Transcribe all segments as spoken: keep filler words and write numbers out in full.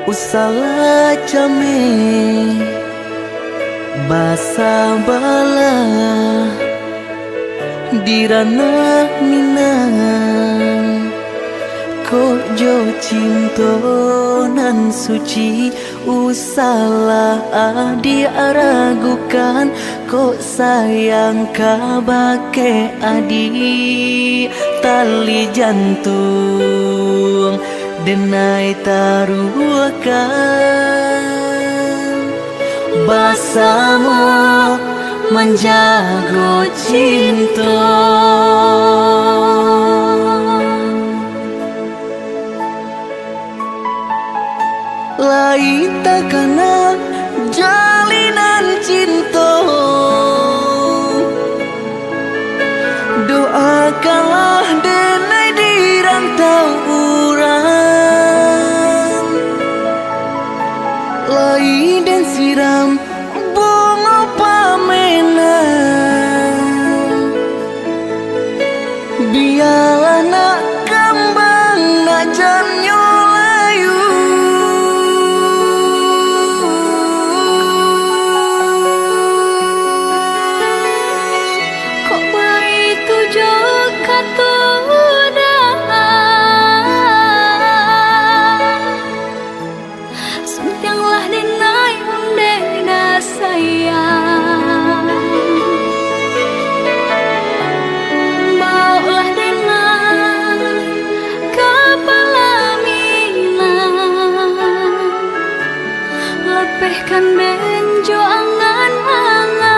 Usahlah cameh basabalah di ranah Minang. Kok jo cinto nan suci, usahlah adiak ragukan. Kok sayang kabake adiak, tali jantuang denai taruahkan. Basamo manjago cinto. Lai takana jalinan cinto, doakanlah denai di rantau urang. Lai den siram bungo pamenang. Bialah nak kambang, nak jannyo layu. Kok baitu jo kato doa. Suntianglah denai ondeh nan sayang. Baoklah denai ka palaminan. Lapehkan den jo angan-angan.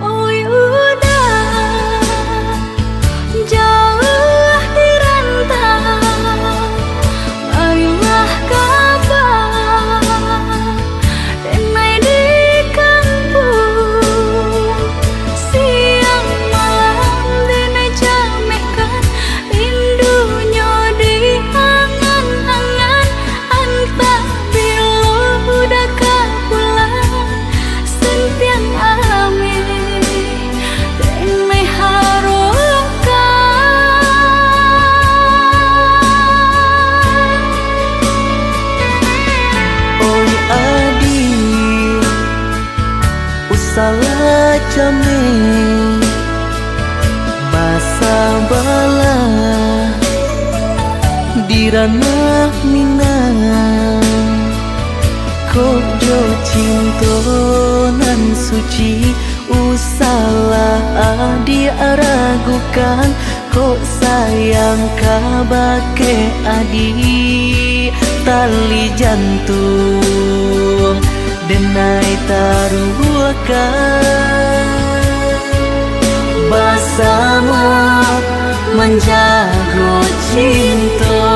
Oi uda, jauah di rantau, marilah ka denai di kampuang. Siang malam denai camehkan, rindu nyo di angan-angan. Antah bilo uda ka pulang, suntiang ameh denai harokan. Oi adiak, usahlah cameh basabalah di ranah Minang. Kok jo cinto nan suci, usahlah adiak ragukan. Kok sayang kabake adiak, tali jantuang denai taruahkan. Basamo manjago cinto.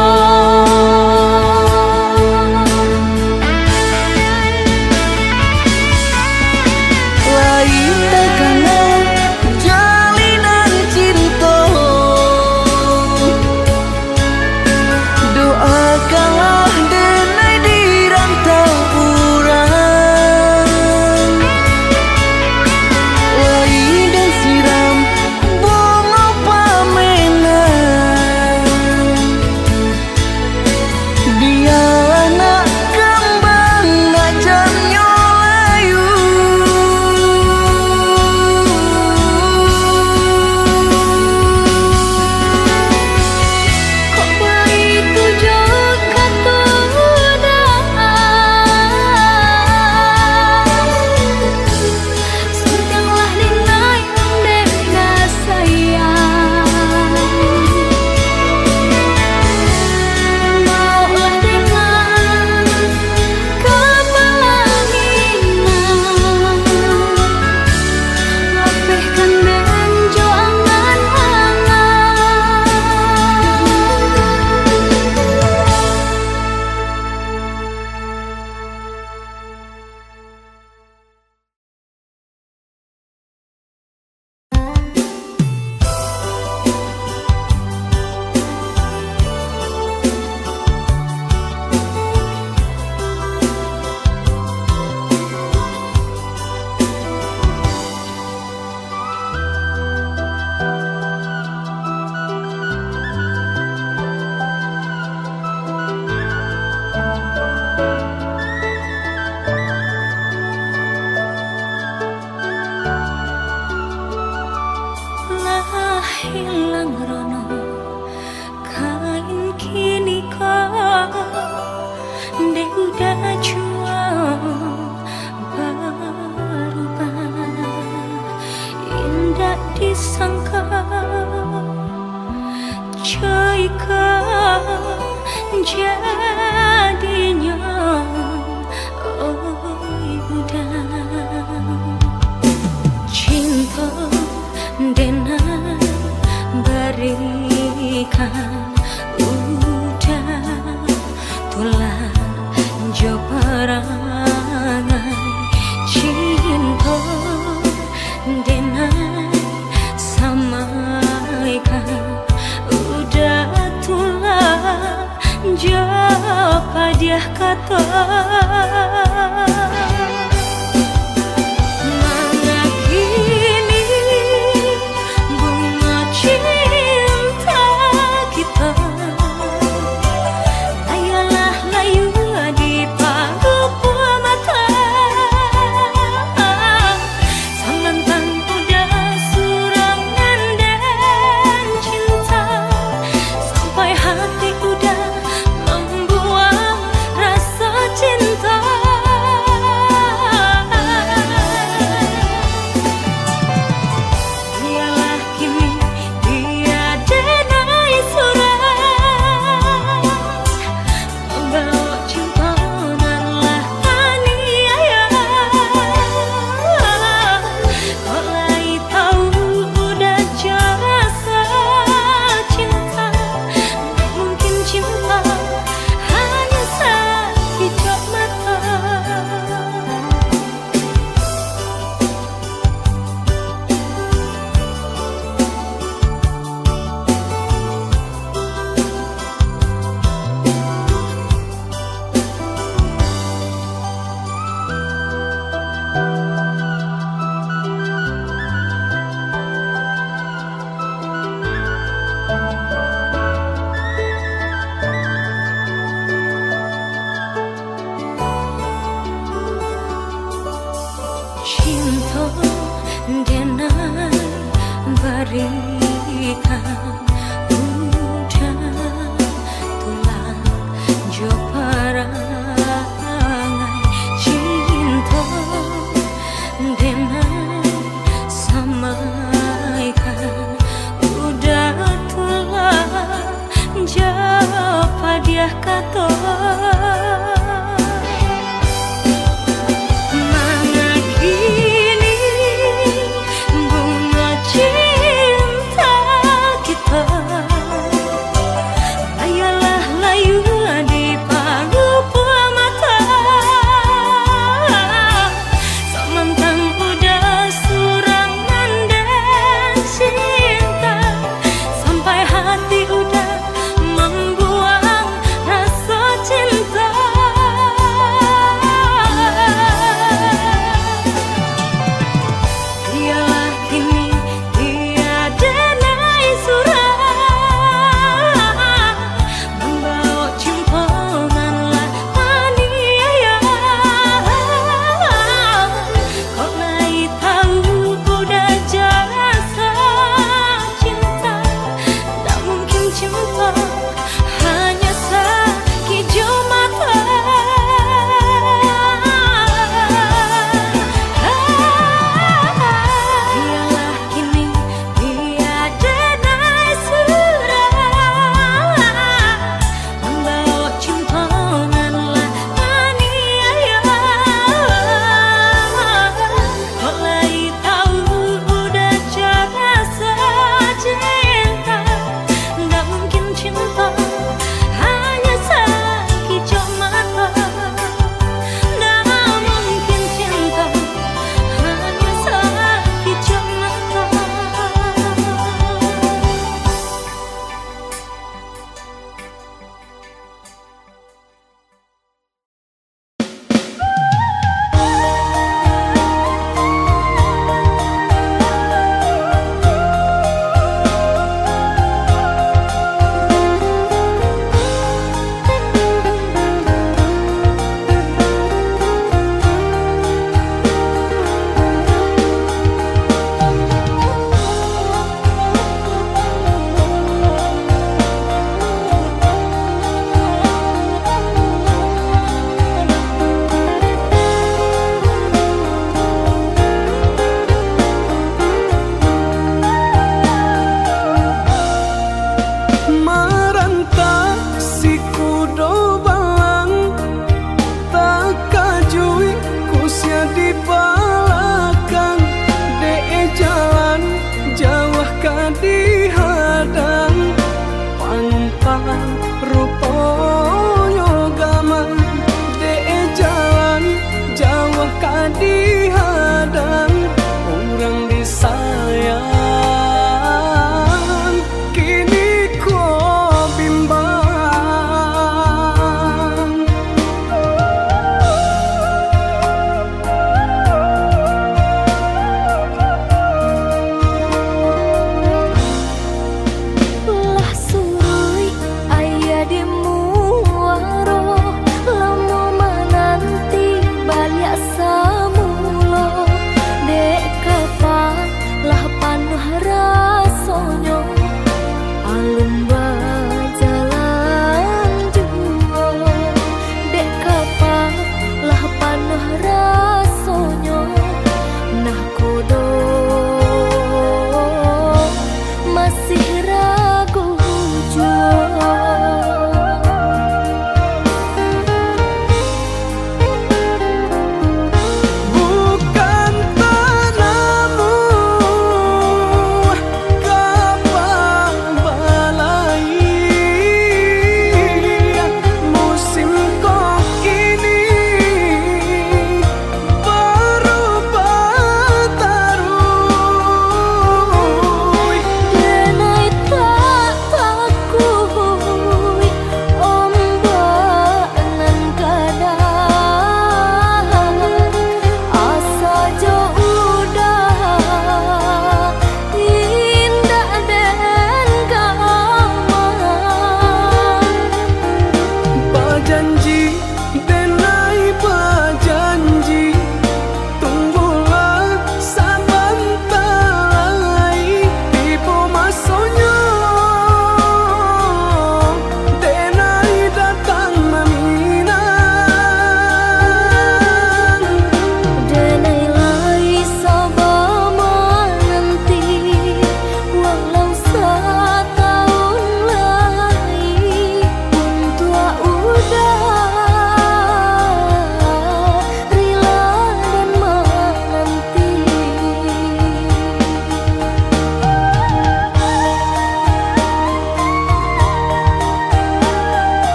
Lai takana jalinan cinto, doakanlah denai di rantau urang. Lai den siram bungo pamenang. Hilang rono kain kini ko, dek udah jua barubah. Indak disangka, cuy, ka jadinyo, oi udah. Cinto den ai barikan, udah tu lah jo parangai. Cinto den ai samaikan, udah tu lah jo padiah kato. Mangakini bungo cinta kito, ayolah layua di parupuah mato. Samantang udah surang nan den cinta, sampai hati udah mambuang rasa cinta. Bialah kini dia den ai surang, mambaok cinto nan lah aniayo. Kok lai tau udah jo raso cinto, mungkin cinto hanyo sakijok mato. Cinto den ai barikan, udah tu lah jo parangai. Cinto den ai samaikan, udah tu lah jo padiah kato. Mangakini bungo cinta kito,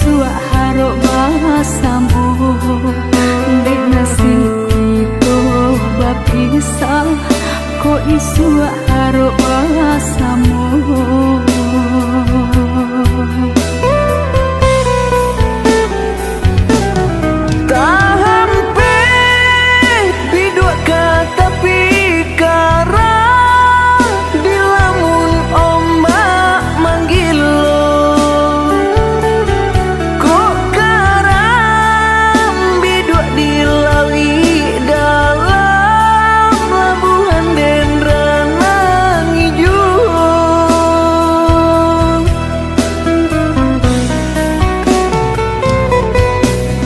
isuak harok basamo. Dek nasib kito bapisah, kok isuak harok basamo. Tahampek biduak ka tapi karang, dilamun ombak manggilo. Kok karang biduak di lauik dalam, labuahan den ranang ijo.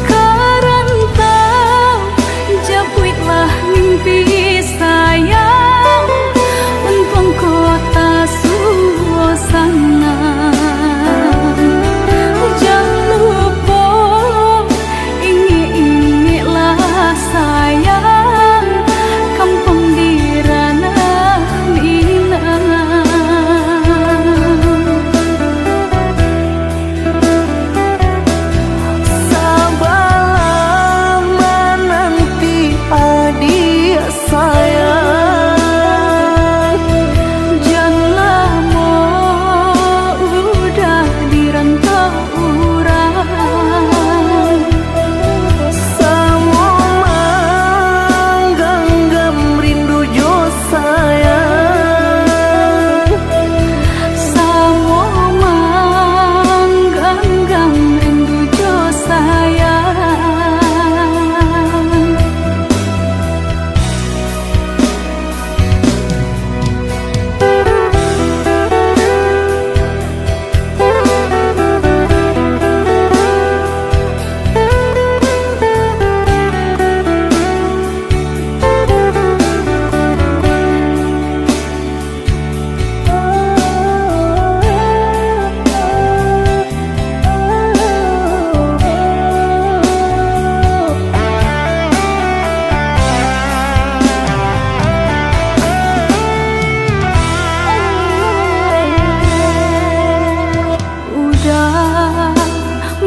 Karantau japuiklah mimpi sayang, untuang kota suasana. Jan lupo ingek-ingeklah sayang, kampuang di ranah Minang. Sabalah mananti adiak sayang, jan lamo udah di rantau urang. Samo mangganggam rindu jo sayang. Samo mangganggam rindu jo sayang. Udah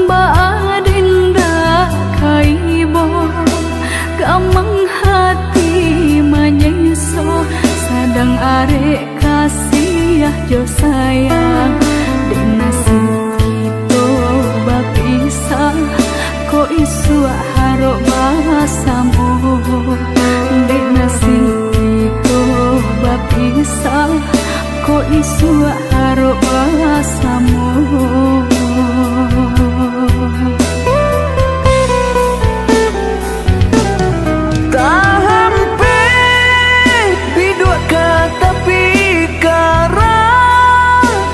baa den dak ka ibo, gamang hati manyeso, sadang arek kasiah jo sayang. Dek nasib kito bapisah, kok isuak harok basamo. Dek nasib kito bapisah, kok isuak harok basamo. Tahampek biduak ka tapi karang,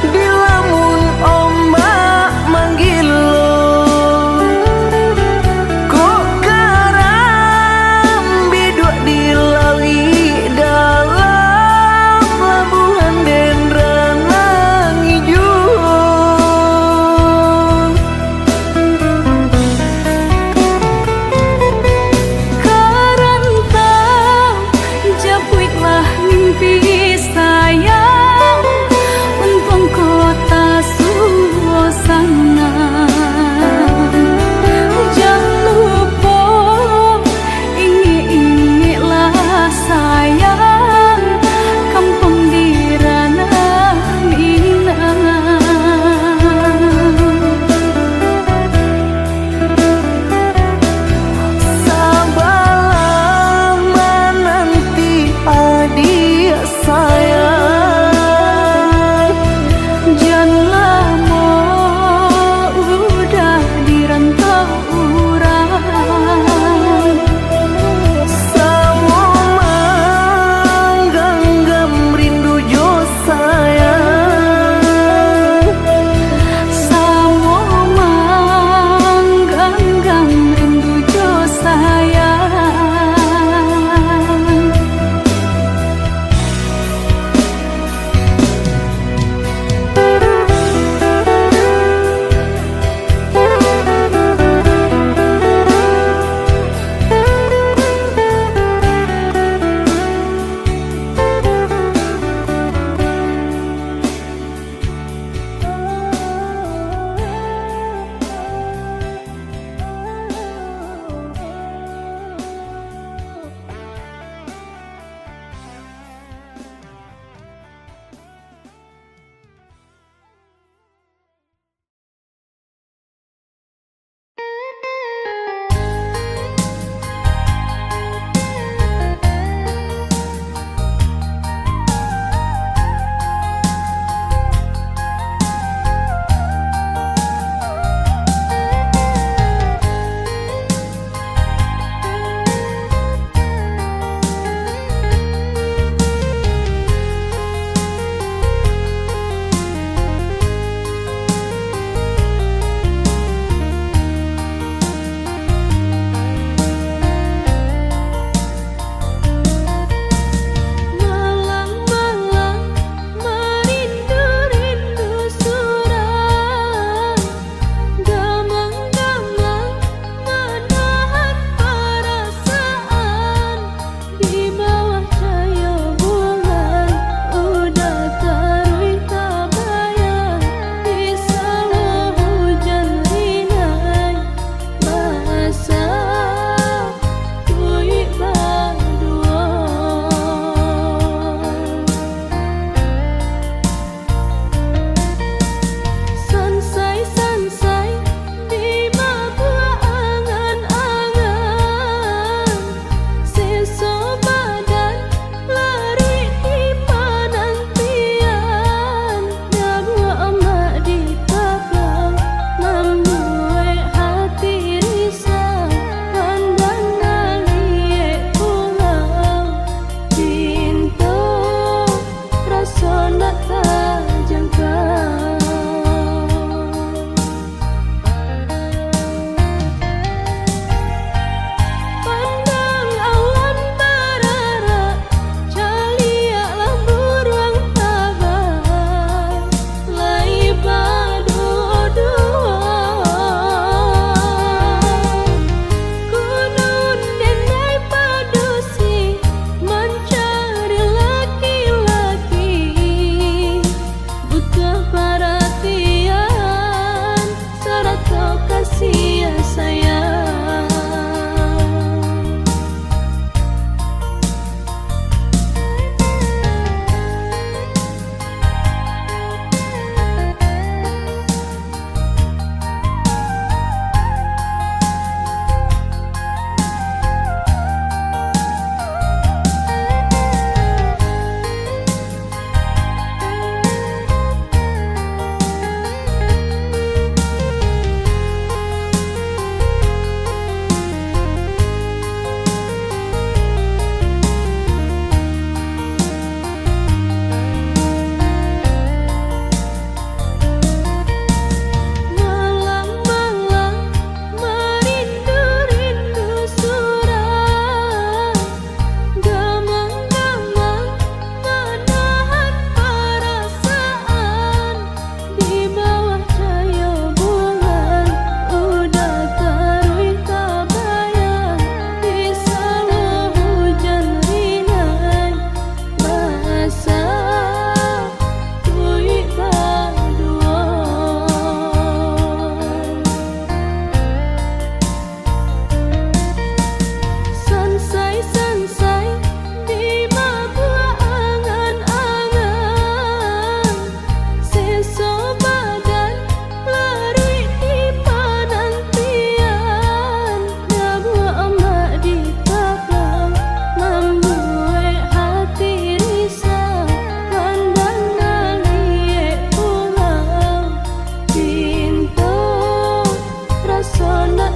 tak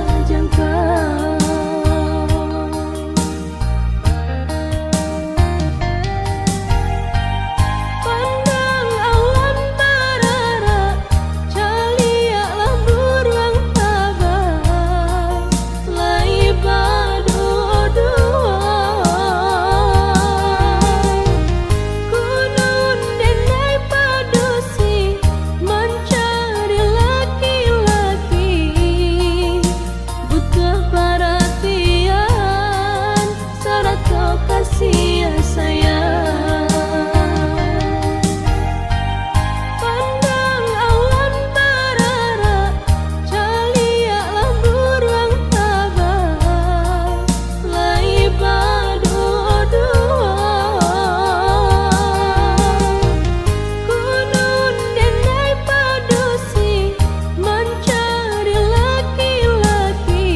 tajangkau. Pandang awan bararak, caliaklah buruang tabang, lai baduo-duo. Kunun denai padusi, mancari laki-laki, butuh paratian, sarato kasih sayang. Pandang awan bararak, caliaklah buruang tabang, lai baduo-duo. Kunun denai padusi, mancari laki-laki,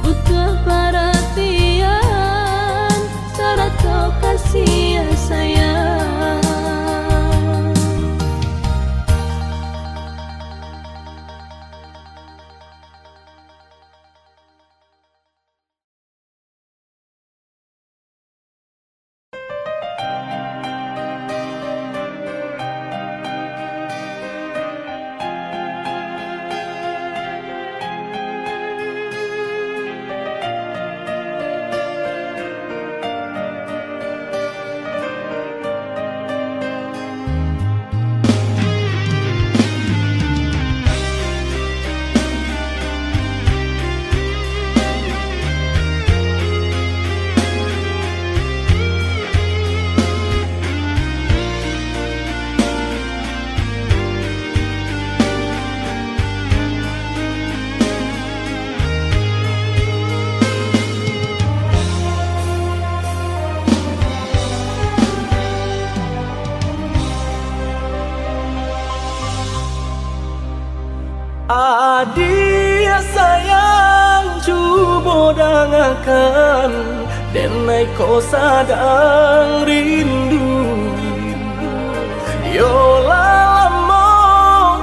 butuh paratian, sarato kasih sayang. Adiak sayang, cubo dangakan, denai ko sadang rindu. Yo lah lamo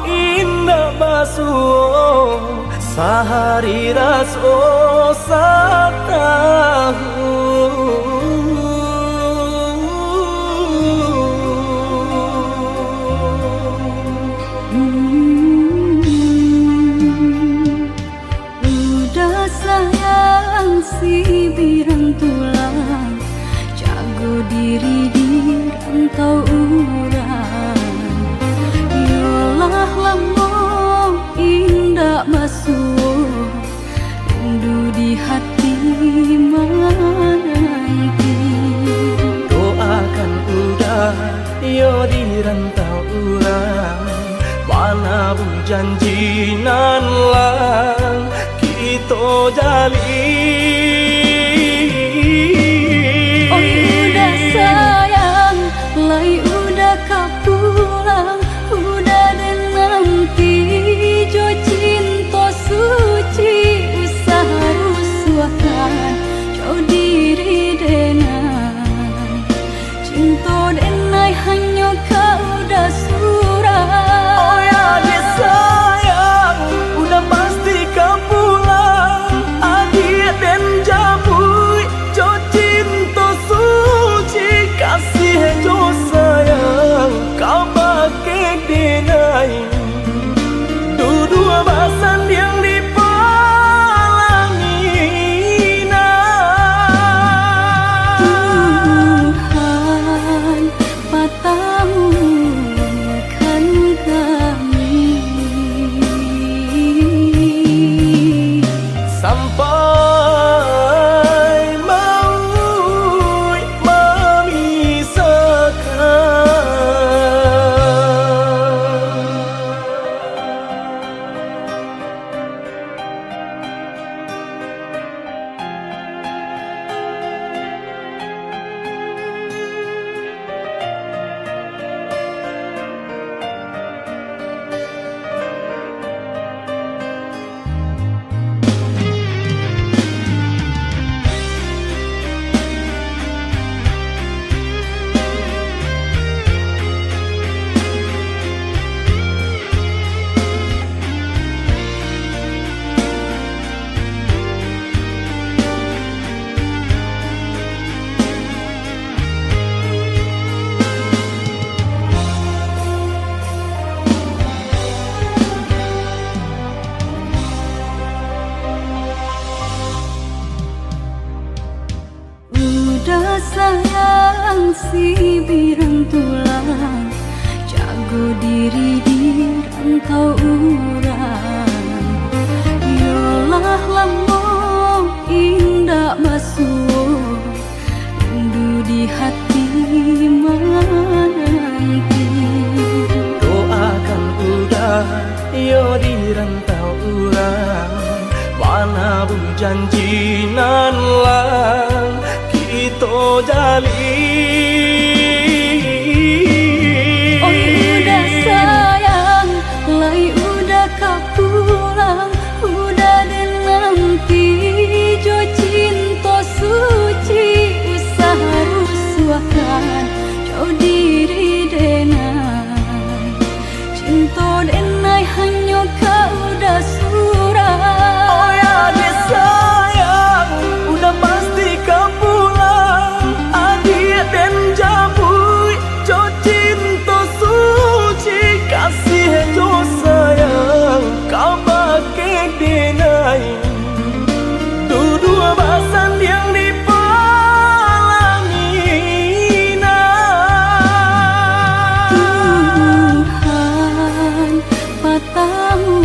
indak basuo, sahari raso satahun. Uda sayang sibiran tulang, jago diri di rantau urang. Yo lah lamo indak basuo, rindu di hati mananti. Doakan Uda yo di rantau urang, manabuih janji nan lah kito jalin. Oi Uda sayang, lai Uda ka pulang, Uda den nanti jo cinto suci, usah rusuahkan jo diri denai. Cinto denai hanyo ka Uda surang. Oi adiak sayang, Uda pasti ka pulang. Adiak den Alang sibiran tulang, jago diri di rantau urang. Yolah lamo indak basuo, rindu di hati mananti. Doakan Uda, yo di rantau urang, manabuih janji nan lah kito jalin. Oi Uda sayang, lai Uda ka pulang, Uda den nanti jo cinto suci, usah rusuahkan jo diri denai. Cinto denai hanyo ka Uda surang. Oi adiak sayang, Uda pasti ka pulang. Adiak den jabuik jo cinto suci, kasih jo sayang kabake denai. Duduak basandiang di palaminan. Tuhan patamukan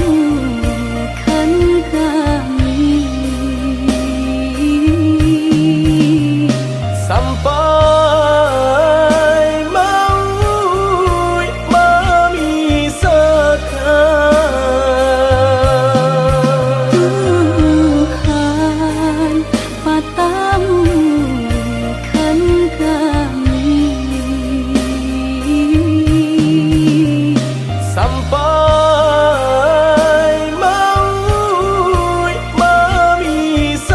kami. Sampai mauik mamisahkan. Tuhan patamukan kami. Sampai mauik mamisahkan.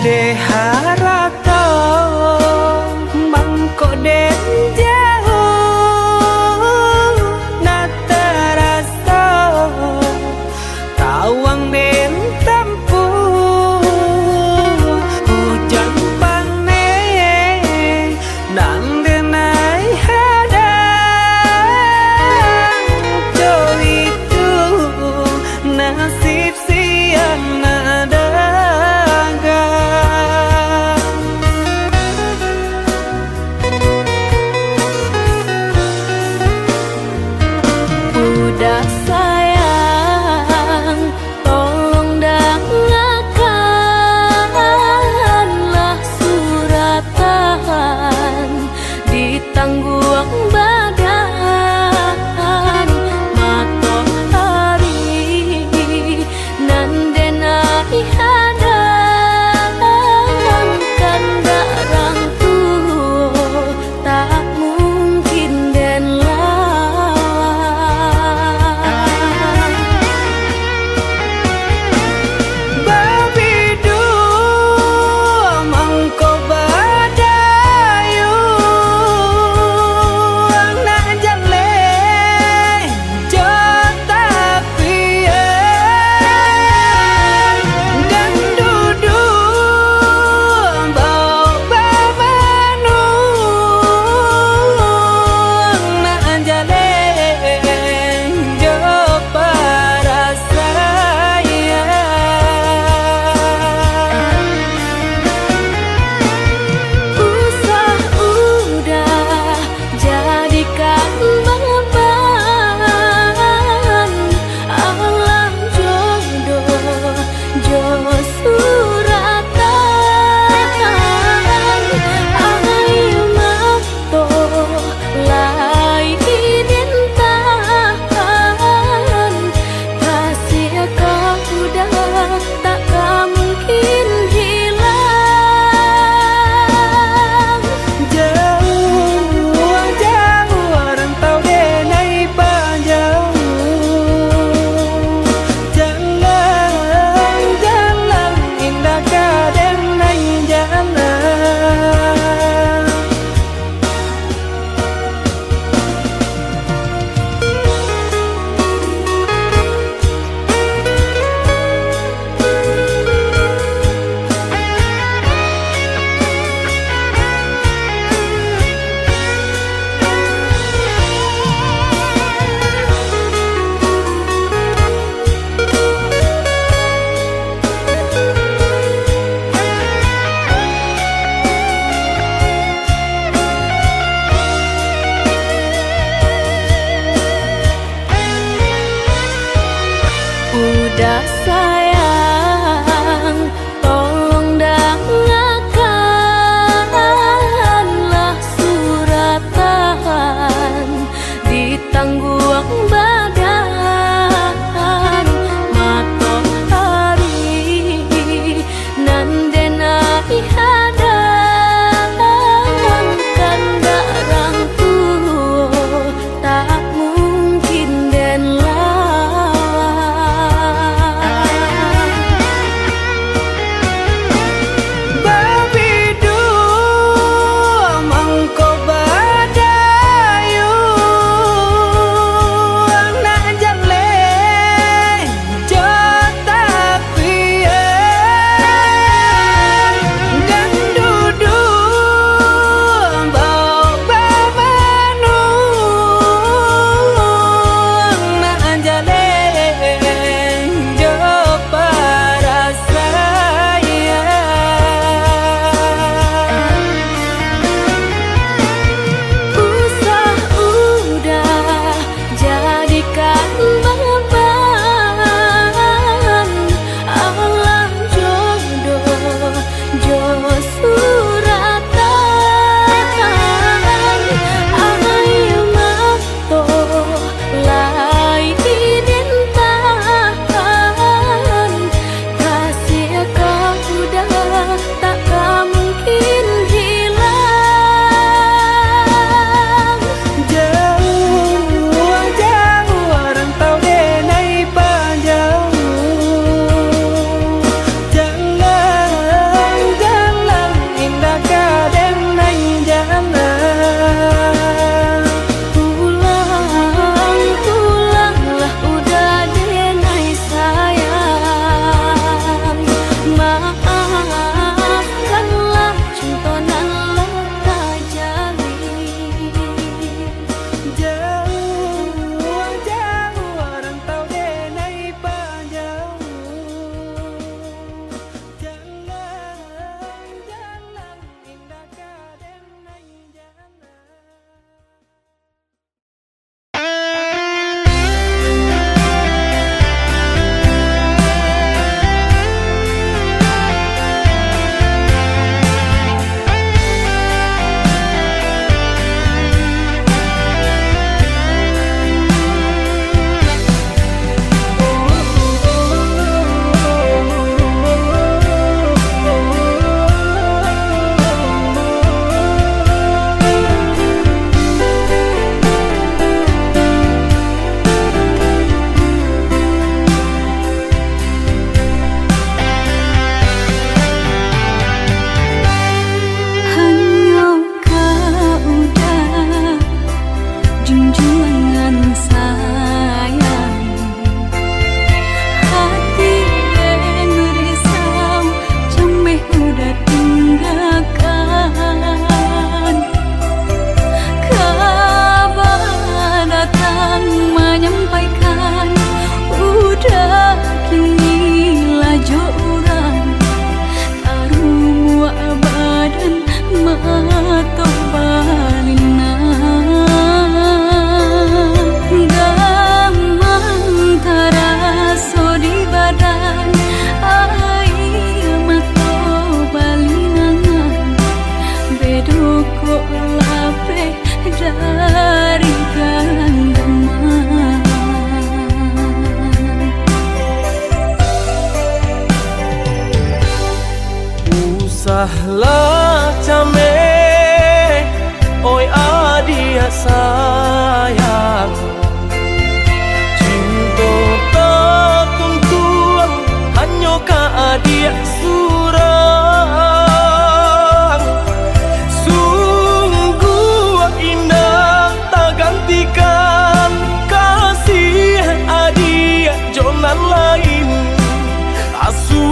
Dek harato mangko den jauah, nan taraso tawang den tampuah. Ujan paneh nan denai hadang, jo itu nasib siang nak dagang.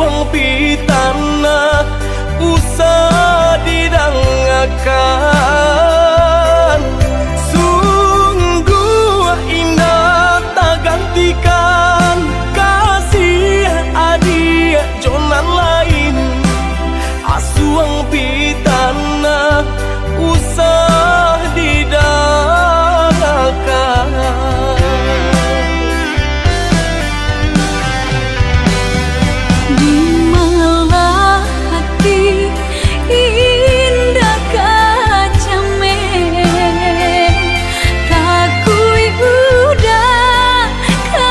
Asuang pitanah usah didangakan. Sungguah indak tagantikan kasih adiak jo nan lain. Asuang pitanah usah didangakan. Di malah hati indak ka cameh, takuik udah ka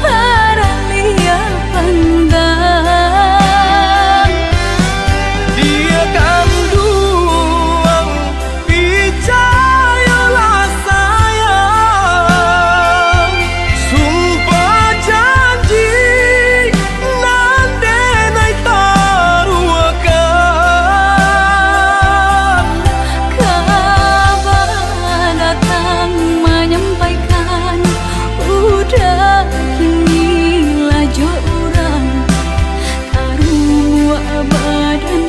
baraliah pandang. Diak kanduang, picayolah sayang, sumpah janji nan denai taruahkan. Kaba datang manyampaikan, udah kini lah jo urang. Taruah badan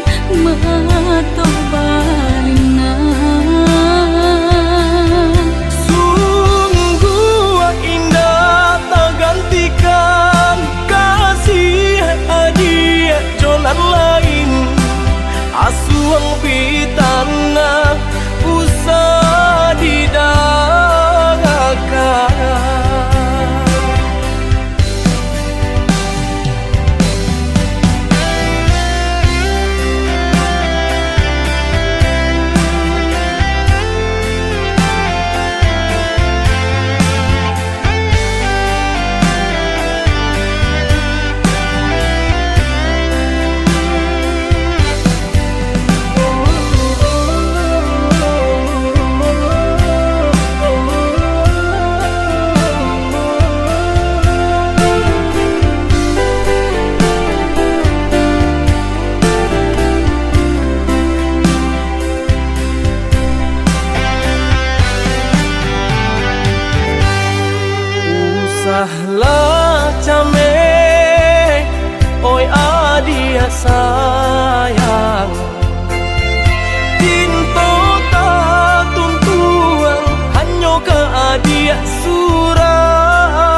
mato balinang. Sungguah indak tagantikan kasih adiak jo nan lain. Asuang pitanah usah didangakan. Usahlah cameh, oi adiak sayang. Cinto tatuntuang hanyo ka adiak surang.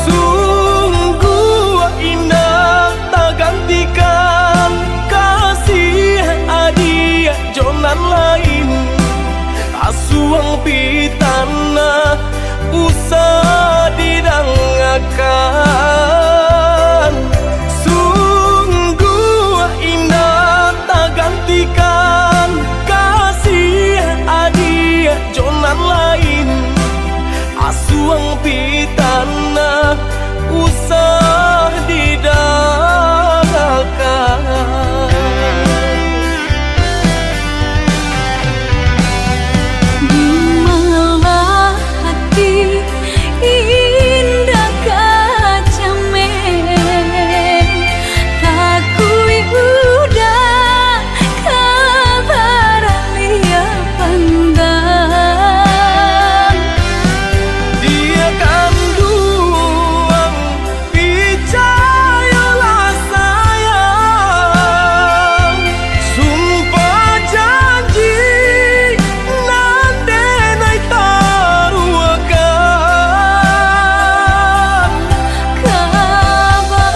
Sungguah indak tagantikan kasih adiak jo nan lain. Asuang pitanah usah didangakan. Sungguah indak tagantikan kasih adiak jo nan lain. Asuang pitanah usah didangakan. Di malah hati indak ka cameh, takuik udah ka baraliah pandang. Diak kanduang, picayolah sayang, sumpah janji nan denai taruahkan. Kaba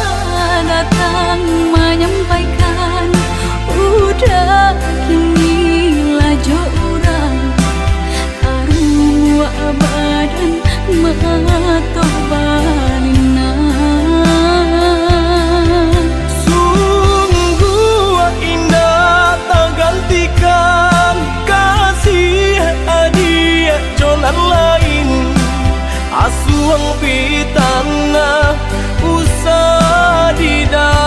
datang manyampaikan, udah kini lah jo urang. Taruah badan mato balinang. Sungguah indak tagantikan kasih adiak jo nan lain. Asuang pitanah usah didangakan.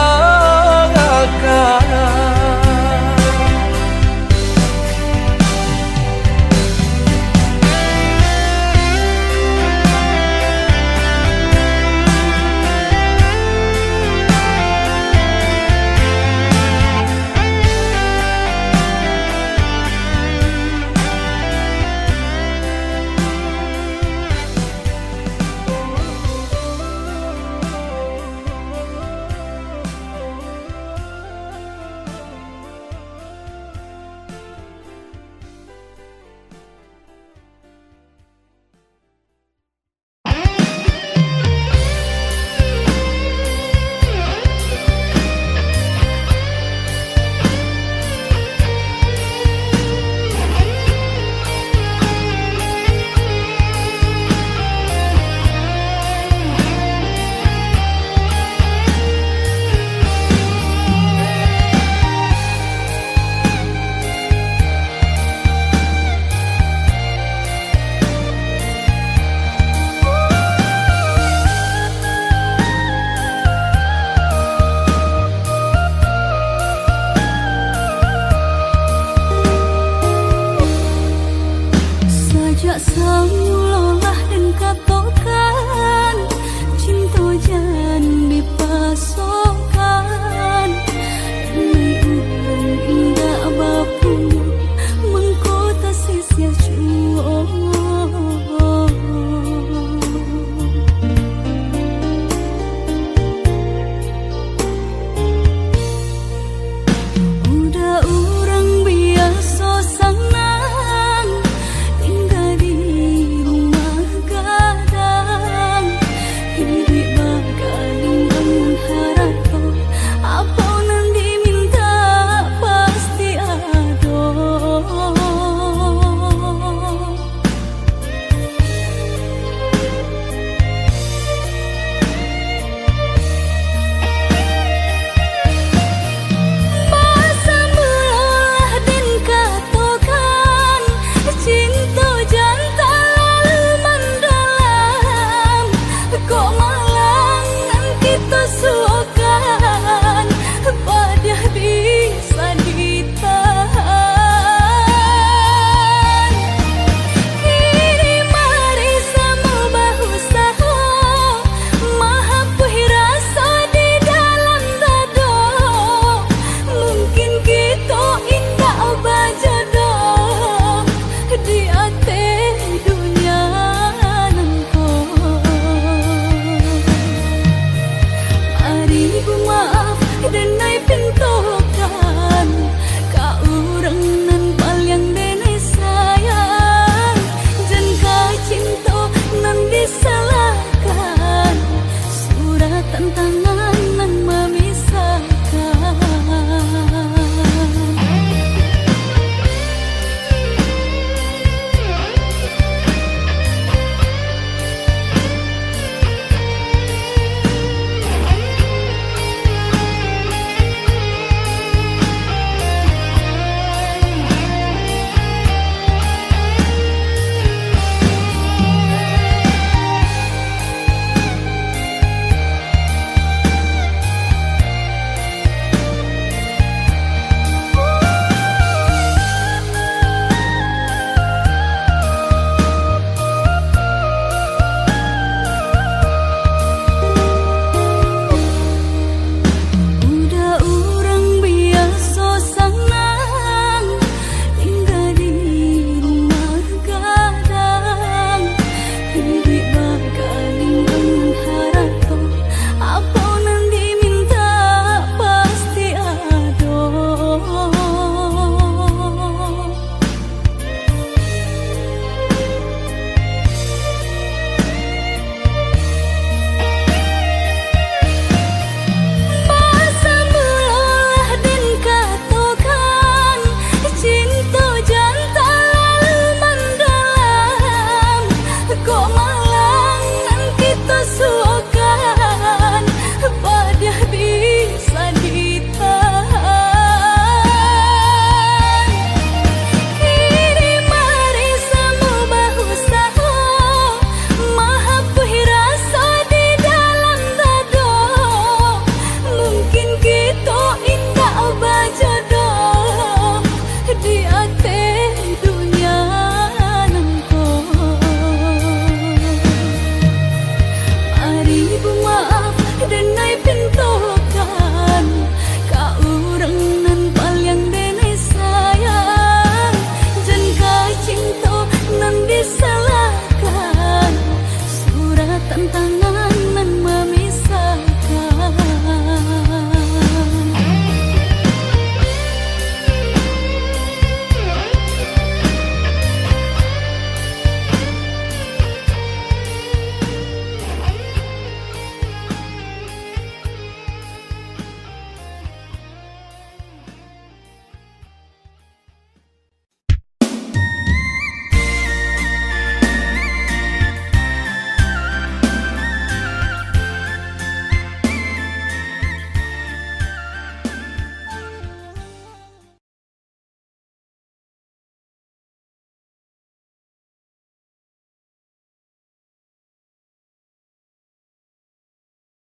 Semua